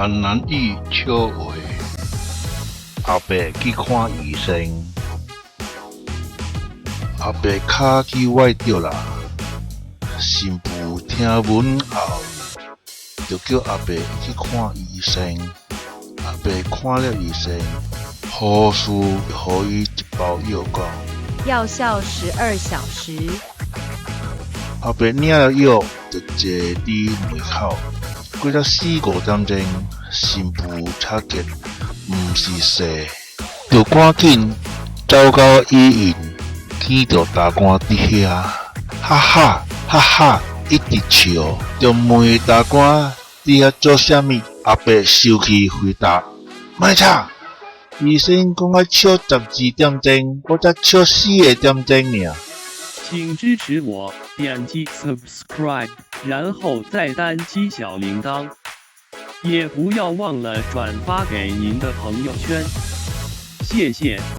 閩南語笑話。阿伯去看醫生，阿伯跤去崴著啦。新婦聽聞後，就叫阿伯去看醫生。阿伯看了醫生，護士予伊一包藥，講藥效12小時。阿伯領了藥，就坐佇門口。過了四五點鐘，新婦察覺毋是勢，就趕緊走到醫院，見著大官佇遐，哈哈哈哈，一直笑，就問大官佇遐做啥物？阿伯生氣回答：莫吵！醫生講愛笑12點鐘，我才笑4點鐘爾。請支持我，點擊 subscribe，然後再單擊小鈴鐺，也不要忘了轉發給您的朋友圈，謝謝。